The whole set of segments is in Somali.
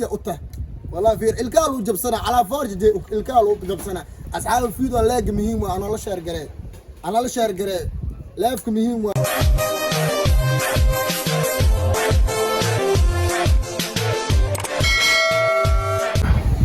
U tahay wallahi, fiir, ilkaa lagu jabsanaa calaa forja, ilkaa lagu jabsanaa. Asxaaba, video like-ga muhiim waa, anala share garee, anala share garee, like-ka muhiim waa.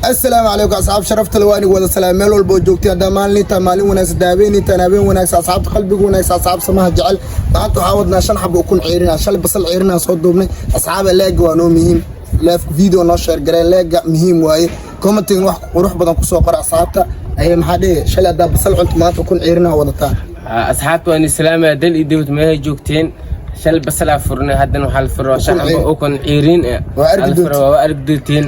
Asalaamu calaykum, asxaab sharafta le, waa inig wada salaam meel walba oo joogtay. Haddaa maalintaa maalin wanaagsan, daaweynintaan habeen wanaagsan, asxaabta qalbiga wanaagsan, asxaab samaha jecel. Maanta waxaa wadnaa shan xabo ukun ciirina, shalay basal ciirinaa soo duubnay. Asxaaba, like-ga waa noo muhiim, like video noo share gareen, like-ga muhiim waaye, commentigan wax qurux badan kusoo qora. Asxaabta ayay maxaa dhihi? Shalay haddaa basal cunto, maanta ukun ciirinaa wadataa. Asxaabta waan islaamaya, dal iyo dibad meelaha joogteen. Shal basalaa furnay, haddana waxaa la furo shan xabo ukun ciiriin ah. Waa arki Aa la furo, waa arki doontiin.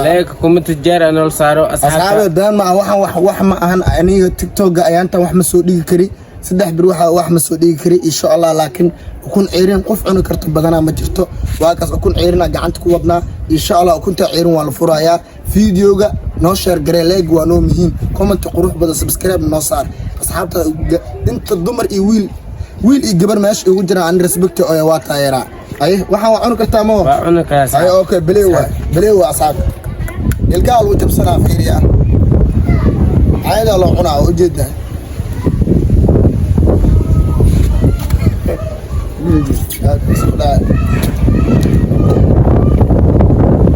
Like, comment, jeer nool saaro. Asxaabe, asxaabta. Been ma aha, waxaan wax ma ahan. Aniga TikToka ayaantan wax ma soo dhigi kari, 3 bir waxa wax ma soo dhigi kari, insha Allah. Laakiin ukun ciirin qof cuni karto badanaa ma jirto. Waa kaas, ukun ciirina gacanta ku wadnaa. Insha Allah ukunta ciirin waa la furayaa. Videoga noo share garee, like waa noo muhiim, comment qurux badan, subscribe noo saar. Asxaabta inta dumar iyo wiil, wiil iyo gabar meesha igu jiraan, ani respect oo waa taageeraa. Ay, waxaan waa cuni kartaa ma? Waa cuni karaa. Ay, okay, beley waa, beley waa. Asxaab, ilkaha lagu jabsanaa, fiiriya, caadaa loo cunaa, waa ujeedaa.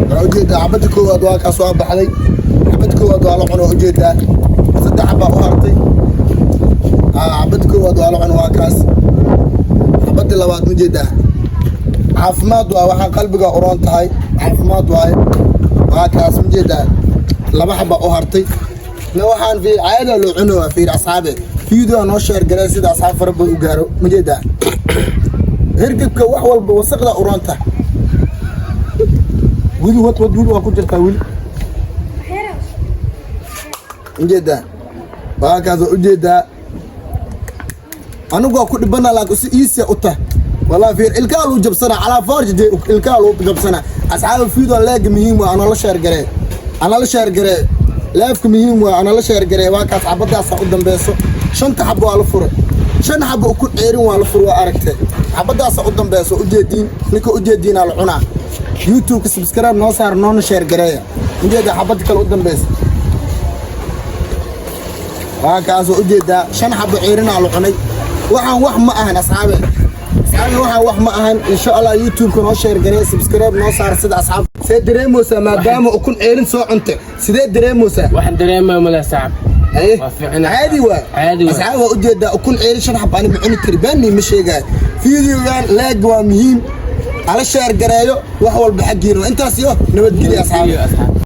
Waa ujeedaa, xabadda koowaad waa kaas, waa baxday. Xabadda koowaad waa la cuna, waa ujeedaa. Saddex xabaa u hartay. Xabadda koowaad waa la cuna, waa kaas. Xabadda labaad ma jeedaa? Caafimaad waa waxaan, qalbiga uroon tahay, caafimaad waaye. Waa kaas, ma jeedaa? Laba xaba u hartay na. Waxaan fiir, caada loo cuno, waa fiir. Asxaabe, video noo share garee sida asxaab fara badan u gaaro. Ma jeedaa? Hergebka, wax walba, wasaqda uroon tahay. Weli wad wad, weli waa ku jirtaa weli. Ma jeedaa? Waa kaas, waa ujeedaa. Anigu waa ku dhibana, laakiin si easy u tahay wallahi. Fiir, ilkaa lagu jabsanaa calaa forja, ilkaa lagu jabsanaa. Asxaaba, video like-ga muhiim waa, anala share garee, anala share garee, like-ka muhiim waa, anala share garee. Waa kaas, xabadaasa u dambeyso. Shanta xabo waa la furay, shan xabo ukun ceerin waa la furay, waa aragtee. Xabadaasa u dambeyso, ujeediin, ninka ujeediinaa la cunaa. YouTube-ka subscribe noo saar, noona share gareeya. Ujeeda xabada kale u dambeysa, waa kaas, waa ujeedaa. Shan xabo ceerinaa la cunay. Waxaan wax ma ahan, asxaabe. Asxaabe, waxaan wax ma ahan. Insha Allah YouTube-ka noo share garee, subscribe noo saar sida asxaab. See dareemaysaa maadaama ukun ceerin soo cuntay? Sidee dareemaysaa? Waxaan dareemaa mala, saaxib. Haye. Waa fiicnaa. Caadi waa. Caadi waa. Asxaab, waa ujeedaa, ukun ceerin shan xabo ani ma cuni kari, baani ma sheegaayo. Videogan like waa muhiim, ala share gareeyo, wax walba xaggiina. Intaas iyo nabadgelyo, asxaabe. Asxaab.